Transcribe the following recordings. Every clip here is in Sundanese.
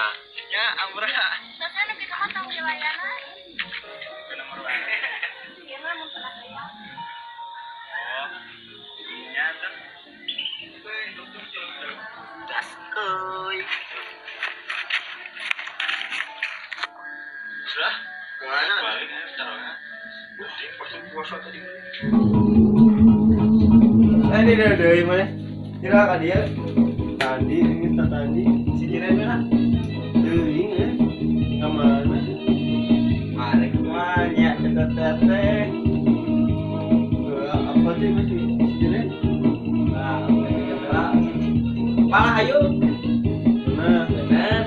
Tah, nya ampura. Sasana nu kitu mah tong dilayana. Ke nomor wae. Ieu mah mun pernah aya. Oh. Nya tuh. Gas euy. Sudah? Kemana? Balik sekarang. Puasa tadi. Ini dia deui mana? Kira ka dieu. Tadi ini tadi si Jiren mana? Teuing eh. Ka mana? Arek mah nya eta teh. Apa sih masih si Jiren? Nah, malah ayo. Nah, bener.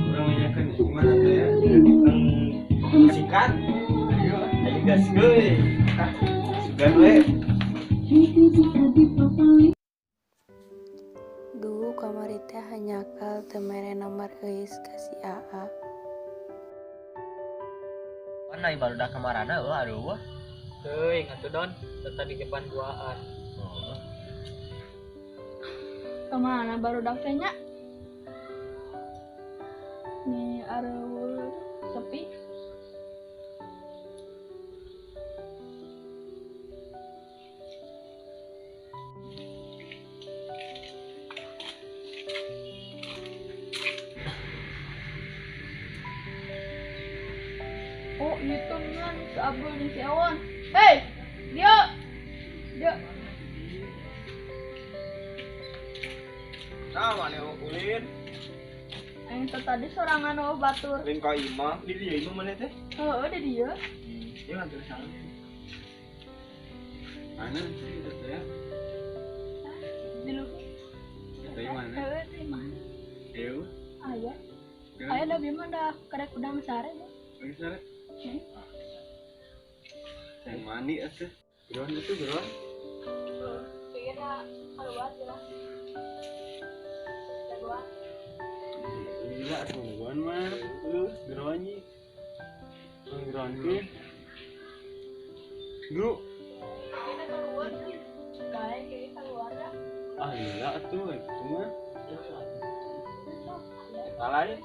Urang nanyakeun gimana teh ya? Sikat. Ayo, ayo gas euy. Sugan we. Duh, kamari teh hanjakal teu mere nomor Euis ka si Aa. Mana barudak kamarana eueuh aduh. Teuing atuh Don, teu tadi depan duaan. Oh. Kemana barudak teh nya? Nih areuweuh sepi. Oh, itu kan si Abdul jeung si Awon. Hei, dia. Dia. Nah, mana ulin? Aing teh tadi sorangan eueuh batur. Lain ka imah, di dieu imah mana teh? Heueuh di dieu. Ieu nganter salah. Mana sih itu teh? Di luhur. Teh mana? Heueuh di mana? Ayo. Aya. Aya da bieu mah da karek udang sare. Udang sare? Yang mandi atuh. Geroan itu geroan. Heeh. Kira keluar jelas. Jagoan. Gila atuh jagoan mah. Lu geroan nyi. Geroan ke. Bro. Kira keluar. Bae kira keluar dah. Ah gila atuh itu mah. Eta lain.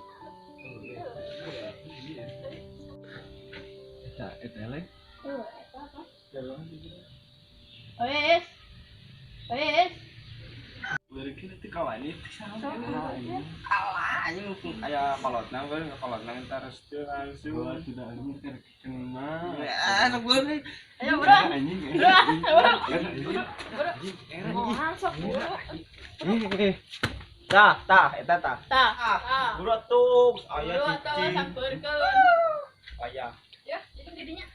Eta eta lain. Heuh, eta apa? Wes. Wes. Beureun teh kawan ieu teh saha? Alah, anjing aya kolotna we, kolotna entar teu langsung. Wah, sudah anjing keur kenal. Ah, sok beureun. Ayo, bro. Anjing. Bro, bro. Bro. Sok buru. Tah, tah, eta tah. Tah. Tah. Buru atuh, aya Buru atuh cicing. sampeurkeun. Aya. Ya, jadi jadinya.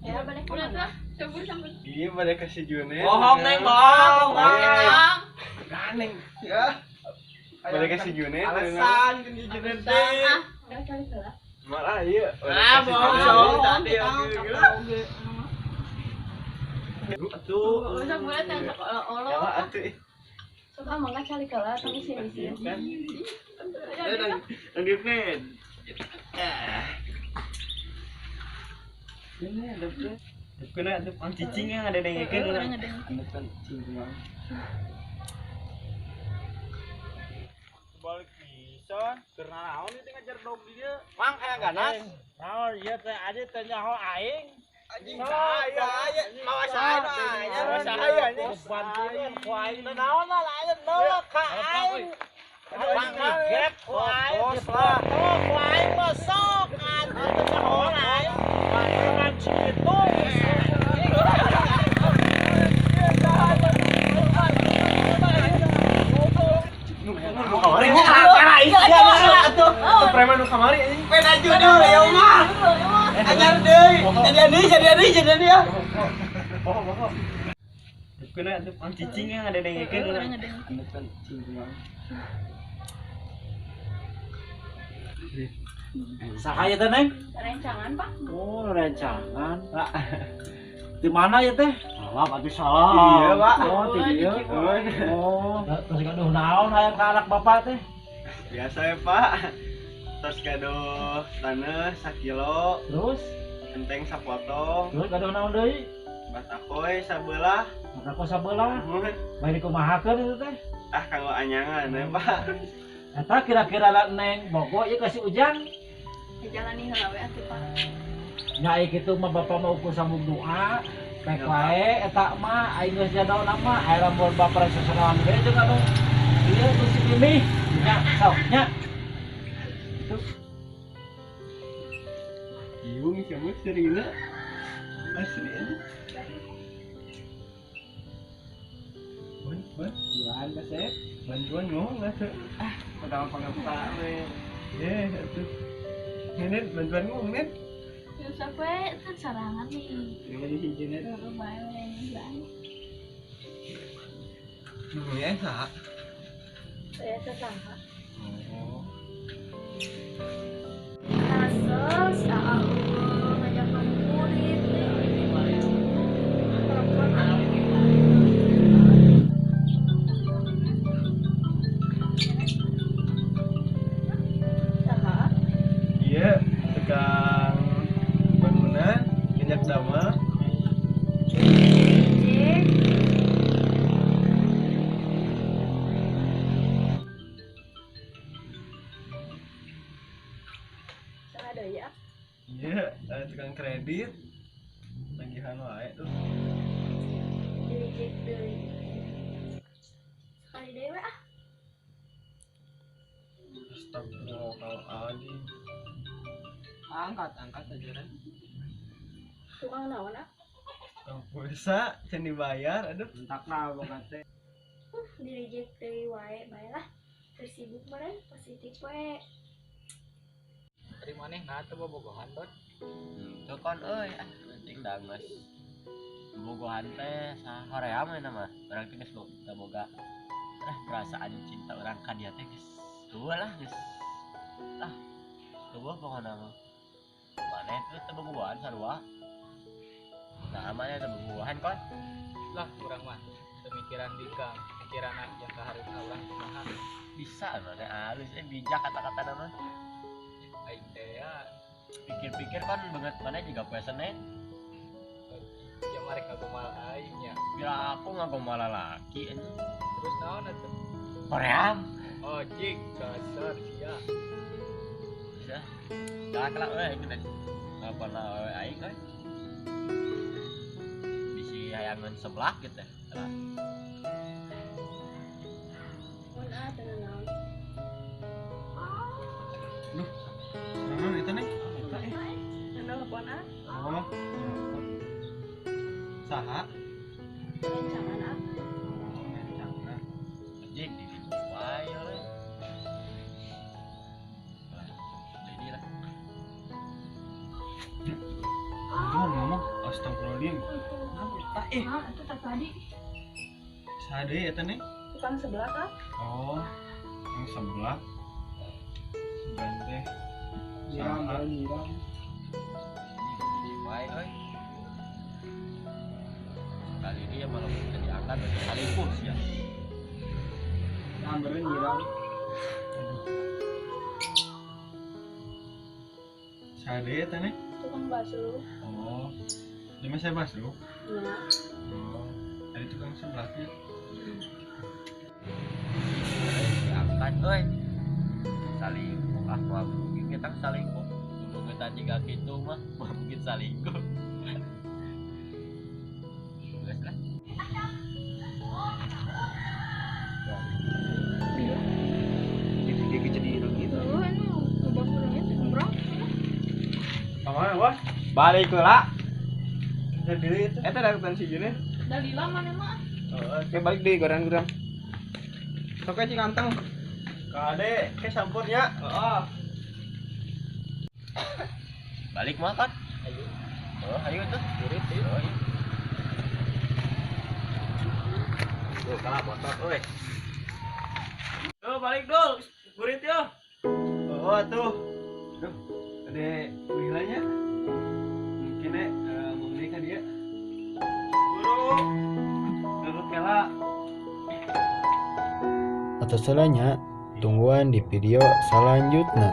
Ya, balik udah tuh. Sambur sambur. Iya, balik ke si Junet. Bohong, Neng, bohong. Bohong. Ganeng. Ya. Balik ke si Junet. Alasan ke si Junet teh. Ah, udah cari heula. Malah iya. Ah, bohong tadi oge. Atuh. Sok buru teh sok olo-olo. Ya atuh. Sok ah mangga cari heula tong sini-sini. Kan. Nang Junet. Ini ada kena ada cicing yang ada dengekeun. Kan cicing kumaha. Balik pisan, keur naon ieu teh ngajar dog di dieu? Mang aya ganas. Naon ieu teh aja teh nyaho aing. Anjing saya aya, mawa saya aya, mawa saya anjing. Bantuan ku aing teh naon lah aya nolak ka aing. Mang gep ku aing lah. Ku aing mah sok anjing teh nyaho aing. Bantuan citu. Preman nu kamari anjing. Peda judul ya mah. Anyar deui. Jadian deui, jadian deui ya. Bohong, bohong. Kena tuh cicing yang ada dengekeun. Kan cicing kumaha. Saha ieu teh, Neng? Rencangan, Pak. Oh, rencangan. Di mana ya teh? Salah, atuh salah. Iya, Pak. Oh, di dieu. Oh, terus gaduh naon aya ka anak bapak teh? Biasa ya, Pak. Terus gaduh taneuh sakilo, Terus, enteng sapotong, terus gaduh naon deui? batakoy sabelah. Batakoy sabelah. Bae dikumahakeun itu teh? Ah, kanggo anyangan ya, Pak. Eta kira-kira neng bogo ieu ka si Ujang. Jalani heula we atuh Pak. Nya kitu mah bapak mah ukur sambung doa. Pek wae eta mah aing geus jadona mah aya lamun bapak sasorangan ge jeung anu ieu nu si Mimi. Nya sok nya. Itu. Ieu siapa serina? Asli aja. Ban, Jualan kasep. Bantuan ngomong atuh. Ah, pertama pangapa we. Eh, atuh. Nenek bantuan ngomong, Net. Ya sampai kan sarangan nih. Ini di hiji Net. Heeh, bae we. Nunggu ya, saha? Saya saha. Oh. Hasil si Aa ngajak ngabuburit teh. Perempuan saha? Iya, tukang bangunan, minyak damel. Cek. Saha deui ya? Iya, tukang kredit. Tagihan wae tuh. Dilijek deui. Sekali deui we ah. Astagfirullahaladzim. Angkat, angkat aja kan. Tukang naon ah? Tukang pulsa, can dibayar, aduh. Entak lah boga teh. Dilijek deui wae bae lah. Tersibuk meureun positif we. Ari maneh nah teu bobogohan Don. Tuh kon euy, ah penting da geus. Bobogohan teh sahoream we mah. Urang teh geus boga perasaan cinta urang ka dia teh geus eueuh lah geus. Ah, eueuh pokona mah. Maneh teh teu bobogohan sarua. Nah, maneh teu bobogohan kon. Lah urang mah teu mikiran bikang, mikiran yang kaharepna urang kumaha. Bisa maneh alus bijak kata-katana mah. Aing teh ya pikir-pikir kan banget mana juga poe Senin. Ya marek ngagomal aing nya. Bila aku ngagomal lalaki anjing. Terus naon atuh? Koream. Oh, jig kasar sia. Bisa. Dah kelak euy aing teh. Ngapana awewe aing euy. Bisi hayangan sebelah gitu lah. Mun ah teu naon. Duh. Naon eta Neng? Eta eh. Telepon ah. Oh. Saha? Rencangan ah. Oh, rencangan. Anjing di situ wae euy. Jadi lah. Bantuan ngomong astagfirullahaladzim. Eta eh. Ah, itu tadi. Saha deui eta Neng? Tukang sebelah kah? Oh, yang sebelah. Sebelah teh. Nyiram, nyiram. Wae euy. Kali ini yang malah bisa diangkat dari salingkuh sih ya. Nyamberin nyiram. Aduh. Saha deui eta Neng? Tukang bakso. Oh. Dia mah saya bakso. Nah, Oh, ada tukang sebelahnya. Diangkat euy. Salingkuh ah moal mungkin kita salingkuh. Dulu kita juga gitu mah, moal mungkin salingkuh. Geus lah. Jadi jadi gitu. tuh ini ubah kurangnya teh umroh. Kamana, Bos? Balik heula. Jadi itu. Eta da si June. Dalila mana mah? Oh, Oke, balik deui goreng-goreng. Sok we Cikanteng. Kade, ke sampurnya. Heeh. Balik mah kan? Ayo. Oh, ayo tuh. Jurit ieu. Oh, iya. Tuh, kalah motor euy. Tuh balik dul. Gurit yo. Oh, atuh. Duh, ada wilanya. Mungkin mau beli ka dia. Guru. Guru kela. Atau salahnya, tungguan di video selanjutnya.